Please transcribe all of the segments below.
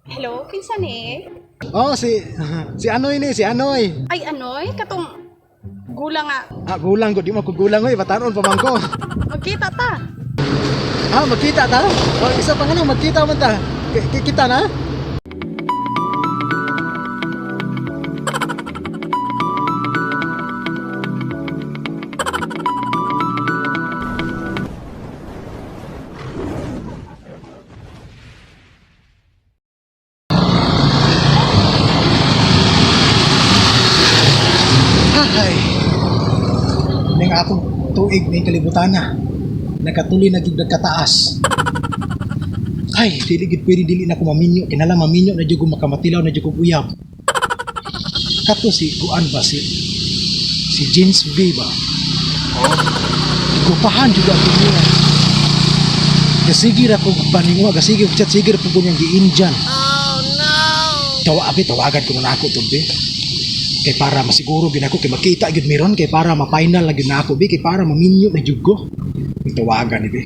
Hello, kinsa ni? Oh, si si Anoy ni, si Anoy. Ay, anoy, katong gula nga. Ah, gulang ko, di mo ko gulang oy, batanon pa man ko. Magkita ta. Ah, magkita ta? Oh, isa pa nga no, magkita man ta. Kita na? Ay. Ning akong tuig ning kalibutan na. Nakatuloy na gyud nagkataas. Ay, dili gid pwede dili na ko maminyo. Kinahanglan maminyo na jud ko, makamatilaw na jud ko uyab. Kato si kuan ba si James B ba? Oh. Gupahan jud ako niya. Gasigi ra ko paninguha, gasigi ko chat, sige ra ko niyang gi-Indian. Oh no! Tawa abi, tawagan ko na ako to be. Kay para masiguro gid ako kay makita gid meron kay para ma-final na gid na ako be, kay para maminyo na jud ko. Tawagan ni be.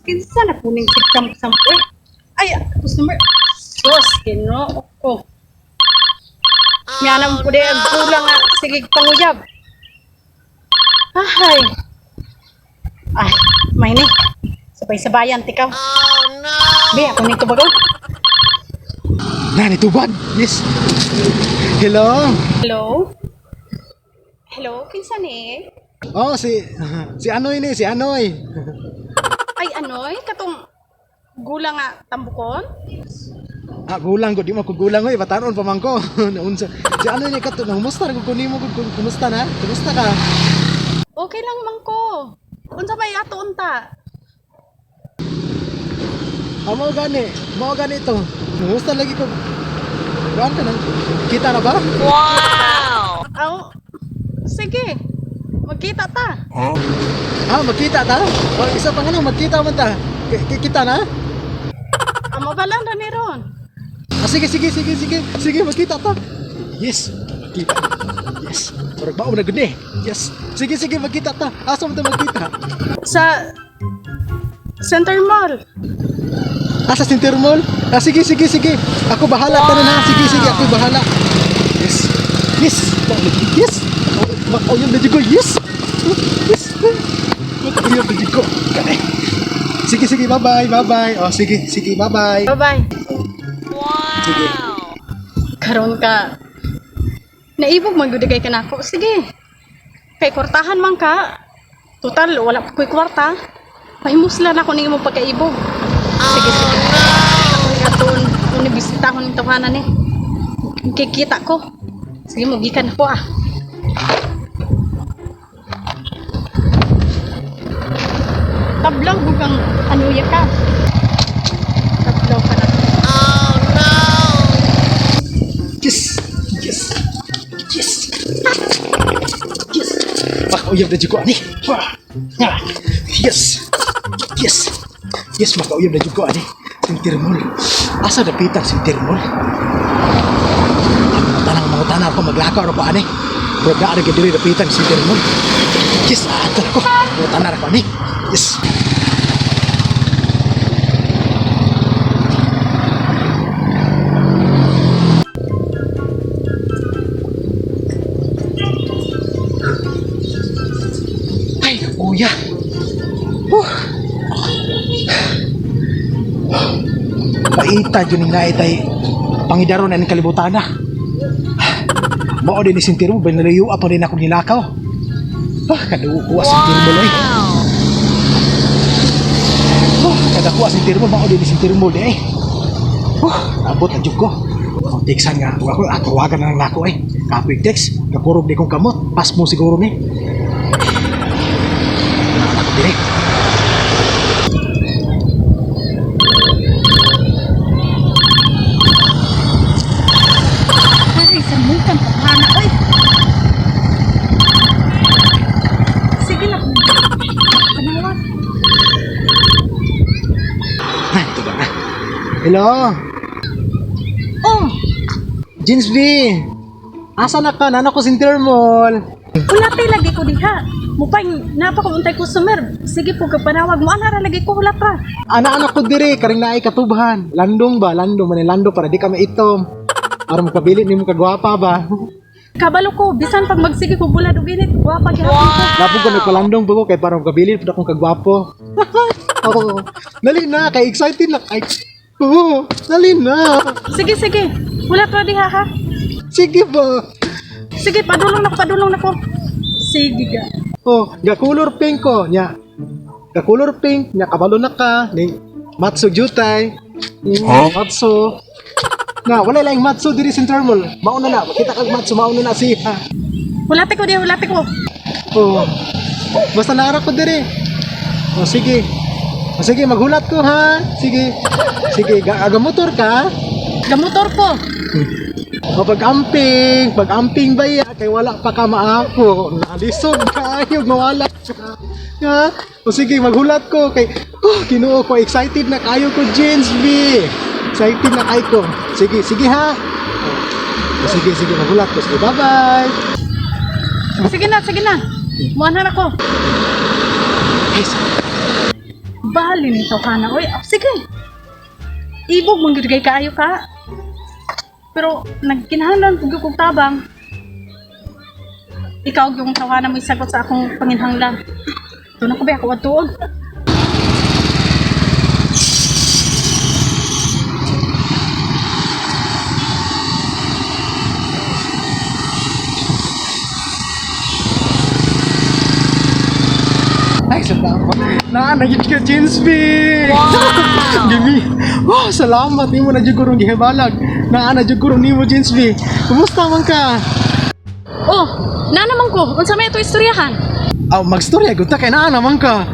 Kinsa na po ning sigsamp-samp eh? Ay, customer. Sus, Ginoo ko. Nga naman po di ang gula nga. Sige, panguyab. Ay. Ay, may ni. Sabay-sabayan, tikaw. Oh no! Be, ako nito bago. Na ni tubag. Yes. Hello. Hello? Hello, kinsa ni? Oh, si si Anoy ni, si Anoy. Ay, anoy, katong gula nga tambukon? Ah, gulang ko, di mo ko gulang oy, batanon pa man ko. Naunsa. Si Anoy ni kato, nangumusta ra ko nimo ko, kumusta na? Kumusta ka? Okay lang man ko. Unsa bay ato unta? Ah, mao gani to. Nangumusta lagi ko. Kuan ka nang kita na ba? Wow! Aw, sige. Magkita ta. Ah, magkita ta? Oh, isa pa nga no, magkita man ta. Kita na? Amo ba lang ni ron? Ah, sige, sige, sige, sige. Sige, magkita ta. Yes, magkita. Yes. Murag mao na gud ni. Yes. Sige, sige, magkita ta. Asa man ta magkita? Sa Center Mall. Ah, sa Center Mall? Ah, sige, sige, sige. Ako bahala tanan ha. Sige, sige, ako bahala. Yes. Yes. Yes. Makauyab na jud ko. Yes. Yes. Makauyab na jud ko. Kani. Sige, sige, bye-bye, bye-bye. Oh, sige, sige, bye-bye. Bye-bye. Sige. Wow! Karon ka. Naibog man gud kay kanako. Sige. Kay kwartahan man ka. Total wala pa ko'y kwarta. Pahimuslan ako ning imong pagkaibog. Sige, sige. Ako aton uni bisita ko ning tawhana ni. Kikita ko. Sige, mugikan ako ah. Tablaw bugang anuya ka. Tablaw ka na. Oh no! Yes. Yes. Yes. Yes. Makauyab na jud ko ani. Wah. Ah. Yes. Yes. Yes, makauyab na jud ko ani. Center Mall. Asa dapitan Center Mall? Tanang mga tanan ko maglakaw ra ko ani. Murag naa ra gyud diri dapitan Center Mall. Yes, ato ko. Mga tanan ra ko ani. Yes. Ay, kuya. Huh. Paita yun yung naitay pangidaron na ng kalibutan na. Mao din ni Sintiro, binalayo pa rin ako nilakaw. Ah, kadukuha sa Sintiro eh. Wow! Oh, kadakuha sa Sintiro, mao din ni Sintiro eh. Oh, abot na jud ko. Ang teksan nga ako, ako, tawagan na lang nako eh. Kapoy text, kakurog ni kong kamot, pas mo siguro ni. Ako dire. Ay, samukan pa na oy. Hello? Oh, Jeans B! Asa na ka? Nana ko sa Intermall. Hulate lagi ko diha. Mupay napa ko untay customer. Sige po kapanawag mo ana ra lagi ko hulat ra. Ana-ana ko dire, karing naay katubhan. Landong ba? Landong man lando para di ka maitom. Para makabili nimo kagwapa ba? Kabalo ko bisan pag magsige ko bulad og init, gwapa gihapon ko. Lapog ko nagpalandong ba ko kay para makabili pud akong kagwapo. Oo. Dali na, kay excited na kay. Oo, dali na. Sige sige. Hulat ra diha ha. Sige ba? Sige, padulong na ko, padulong na ko. Sige ga. Oh, ga color pink ko nya. Ga color pink nya kabalo na ka ni Matsu Jutay. Huh? Matsu. Na, wala lang Matsu diri sa Intermall. Mauna na, makita kag Matsu mauna na siya. Hulate ko diha, hulate ko. Oh. Basta naara ko diri. Oh, sige. Oh, sige, maghulat ko ha. Sige. Sige, aga motor ka. Gamotor ko. O pag-amping, pag-amping ba ya? Kay wala pa ka maako. Nalisod kayo, mawala ka. Ha? O sige, maghulat ko. Kay, oh, Ginoo ko, excited na kayo ko, Jeans B. Excited na kayo ko. Sige, sige ha. O, sige, sige, maghulat ko. Sige, bye-bye. Sige na, sige na. Muanhan ako. Ay, Bali nito ka na. Oy, oh, sige. Ibog man gyud kay kaayo ka. Pero nagkinahanglan pug kog tabang. Ikaw yung tawanan mo isagot sa akong panginhanglan. Ito na ko ba ako atuon. Ay, salamat. Naa, nagit ka, Jeans B! Wow! Gimi. Oh, salamat. Nimo na jud kurong gihibalag. Naa na jud kurong nimo, Jeans B. Kumusta man ka? Oh, na naman ko. Unsa may ato istoryahan? Aw, magstorya gud ta kay naa naman ka.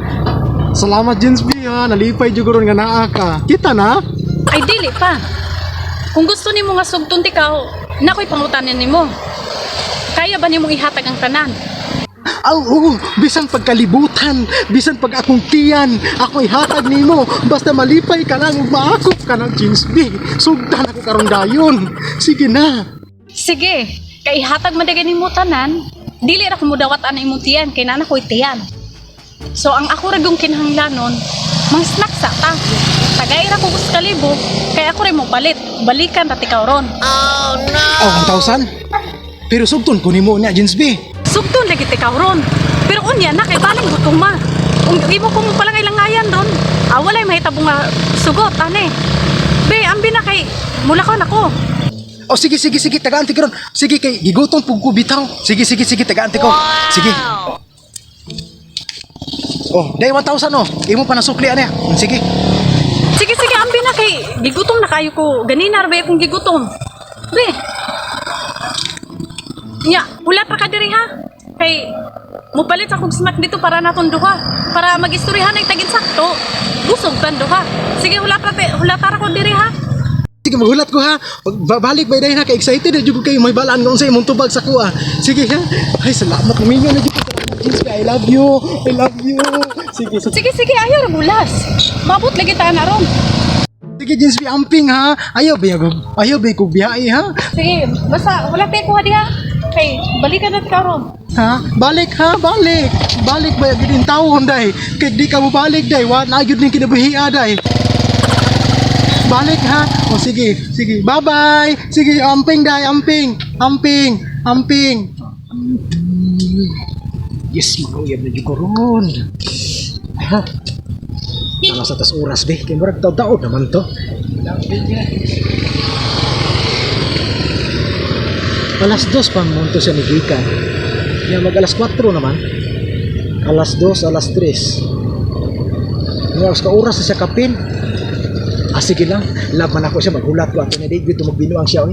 Salamat, Jeans B, ha. Nalipay jud kuron nga naa ka. Kita na. Ay dili pa. Kung gusto nimo nga sugton ti ka, nakoy pangutanan nimo. Kaya ba nimo ihatag ang tanan? Aw, oo, bisan pagkalibutan, bisan pag akong tiyan, ako ihatag nimo. Basta malipay ka lang ug maakop ka ng Jeans B. Sugdan ako karong dayon. Sige na. Sige, kay ihatag man dagay nimo tanan, dili ra ko modawat ana imong tiyan kay naa na ko'y tiyan. So ang ako ra gyung kinahanglanon, mang snack sa ta. Tagay ra ko kus kalibo, kay ako ra mo palit. Balikan ra tikaw ron. Oh no! Aw, 1,000. Pero sugton ko nimo niya, Jeans B. Sugton lagi tikaw ron. Pero unya na kay baling gutom ma. Ung imo ko mo palangay langayan ron. Ah, walay mahitabo nga sugot ane. Be, ambi na kay mula ko nako. Oh, sige, sige, sige, tagaan ti karon. Sige, kay gigutom pug ko bitaw. Sige, sige, sige, tagaan ti ko. Sige. Oh, day 1,000 oh. Imo pa nasukli ani. Sige. Sige, sige, ambi na kay gigutom na kayo ko. Ganina ra ba akong gigutom. Be. Nya, wala pa ka diri ha. Kay mupalit akong snack dito para naton duha. Para magistoryahan ay tagin sakto. Busog tan duha. Sige, wala pa te, wala tara ko diri ha. Sige, maghulat ko ha. Balik ba dahil na kay excited na jud ko kayo may balaan nga unsa imong tubag sa kuha. Sige ha. Ay, salamat minyo na jud ko. Salamat, Jeans, I love you. I love you. Sige, sige. Sige, sige, ayaw ra bulas. Mabot lagi ta na ron. Sige, Jeans, amping ha. Ayaw ba ayaw ba kog biyahe ha? Sige, basta wala pa kuha diha. Kay balikan na ka ron. Ha? Balik ha, balik. Balik ba gyud in tawon day. Kay di ka mo balik day, wa na gyud ning kinabuhia day. Balik ha. O sige, sige. Bye-bye. Sige, amping day, amping. Amping, amping. Yes, makauyab na jud ko ron. Ha? Tama sa tas oras be, kay murag taud-taod naman to. 2:00 pa man to siya ni gikan. Ya mag 4:00 naman. 2:00, 3:00. Nga ka oras na siya kapin. Ah, sige lang. Love man ako siya. Maghulat ko. Ato na di. Dito magbinuang siya. Oy.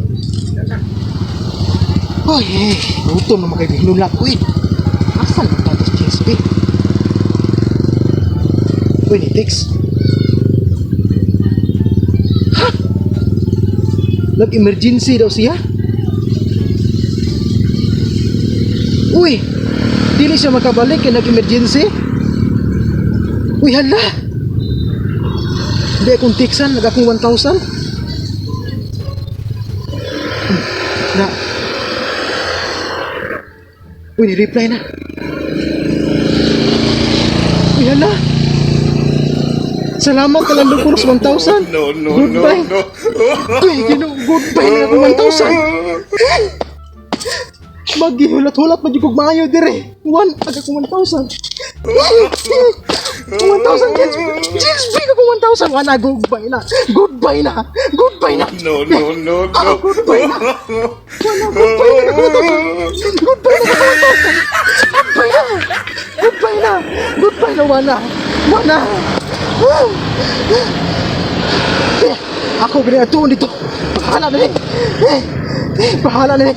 Oy, eh. Gutom naman kayo. Hinulat ko eh. Asan ang tatos GSB? Uy, ni text. Ha? Nag-emergency daw siya? Uy! Dili siya makabalik kay nag-emergency? Uy, hala! Di akong tiksan, nag akong 1,000. Na. Uy, ni-reply na. Uy, hala. Salamat ka lang doon sa 1,000. No, no, Goodbye. no, no. Uy, goodbye na akong 1,000. Maghihulat-hulat pa kog maayo dire. One, ag akong 1,000. 1,000, Jens. Jens, big akong 1,000. Wala, goodbye na. Goodbye na. Goodbye na. No, no, no, Ah, no. goodbye na. Wala, goodbye na. 1,000. Goodbye na. 1,000. Goodbye na. Goodbye na. Goodbye na, wala. Wala. Eh, ako gani atuon dito. Bahala na ni. Eh, eh, bahala na ni.